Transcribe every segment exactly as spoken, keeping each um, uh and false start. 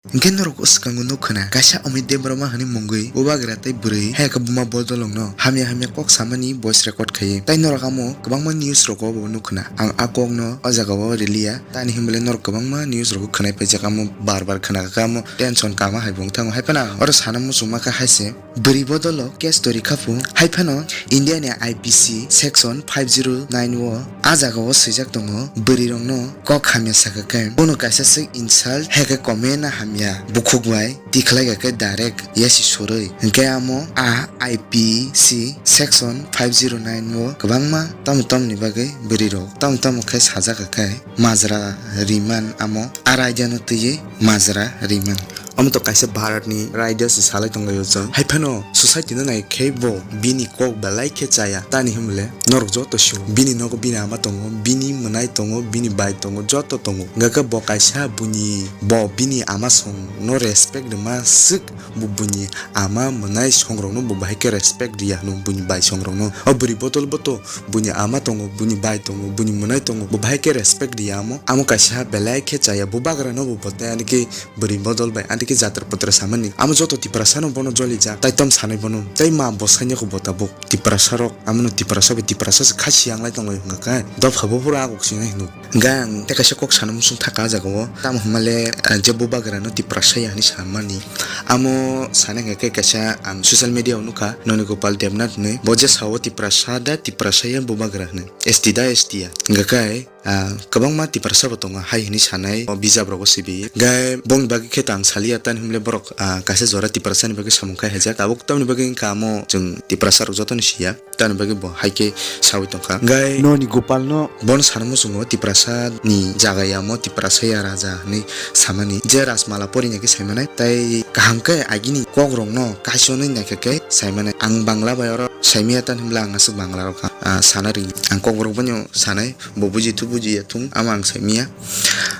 Hwnkhe norok swkango nukkhwna kaisa Amit Debbarma hwnwi mungwi bubagra tei bwrwi hai khe buma bodolokno hamya hamya kok samani voice record khaiwi. Tei norok amo kwbangma news rogo bo nukkhwna. Ang a kokno o jagao riliya. Tani hwnbwle norok kwbangma news rogo khwnai paijak, amo bar bar khwnakha khe amo tension kama hai bo wngthango. Hai phano ang oro sana muchungma khe hai se. Bwrwi bodolo case tori kha phu, hai phano India ni I P C section five zero nine o a jaga o swijak tongo, bwrwi rokno kok hamya sakha khe, bono kaisa swk insult hai khe comment no hamya bukhuk bai tikhlai kha khe direct yasi sorwi, hinkhe amo a I P C section five zero nine o kwbangma tamo tamo ni bagwi bwrwi rok tamo tamo khe sajak kha khe majra riman amo a raida no twiwi majra riman. Omo to kaisa Bharat ni raida se salai tonglaio chwng. Hai phano society no nai khe bo bini kok belai khe chaya. Tani hwnle norok joto sio. Bini nogo bini ama tongo, bini mwnai tongo, bini bai tongo, joto tongo. Hwnkhe bo kaisa buini, bo bini ama song no respect rwma swk, bo buini ama mwnai song rok no bo bahai khe respect riya hwno buini bai song rok no. O bwrwi bodol bo to buini ama tongo, buini bai tongo, buini mwnai tongo, bo bahai khe respect riya amo. Amo kaisa belai khe chaya. Bubagra no bo bo tei ani khe bwrwi bodol bai, ani khe jatra patra samani. Amo joto Tiprasa no bono jolijak, tei tom sanai bono. Tei ma bwsai no bo tabuk Tiprasa rok, amo no Tiprasa bai Tiprasa se kha siyang lai tonglaio hwnkha khe. Dopha bo phuru aguk sinai hwno. Hwnkhe ang tei kaisa kok sana muchung thaka ah jagao. Tamo hwnmale, ah, je bubagra no Tiprasa ya hwnwi samani. Amo sana hwnkha khe kaisa ang social media o nukha, Noni Gopal Debnath hwnwi. Bo je sao Tiprasa da Tiprasa ya bubagra hwnwi. S T da S T ya. Hwnkha khe, ah, kwbangma Tiprasa bo tongo hai hwnwi sanai o bijap rogo sibi. Hwnkhe bongni bagwi khe to ang saliya, tani hwnle borok, ah, kaisa jora Tiprasa ni bagwi samung khai haijak. Tabuk tamni bagwi wngkha amo chwng Tiprasa rok jotono siya. Tani bagwi bo hai khe sawi tongkha. Hwnkhe Noni Gopal no bono sana muchungo Tiprasa ni jaga ya mo Tiprasa ya raja hwnwi samani. Je Rajmala porina khe saimanai tei kaham khe agini kok rok no kaisonwi naikha khe saimanai. Ang Bangla bai oro saimaya tani hwnle ang aswk Bangla rok kha, ah, sana ring. Ang kokborok boni sanai, bo buji thu buji ya thung, amo ang saimaya.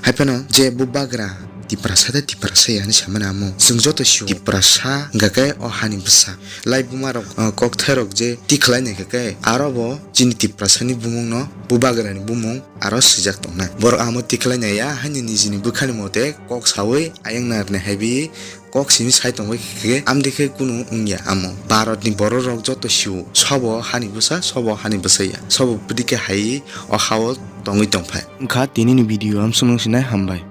Hai phano je bubagra Tiprasa tei Tiprasa ya hwnwi samani amo. Chwng joto sio Tiprasa hwnkha khe o hani bwsa. Lai buma rok, ah, kokthai rok je tikhlai naikha khe aro bo chini Tiprasa ni bumung no bubagra ni bumung aro swijak tongnai. Borok amo tikhlai naiya haini nijini bwkhani mote kok sawi ayang narwknai hai bi kok simi sai tongwi khe amde khe kunu wngya amo. Bharat ni borok rok joto sio, sobo hani bwsa, sobo hani bwsa ya, sobo pwdike hai o hao tongwi tongphai. Wngkha tini ni video amsong nung sinai, hambai.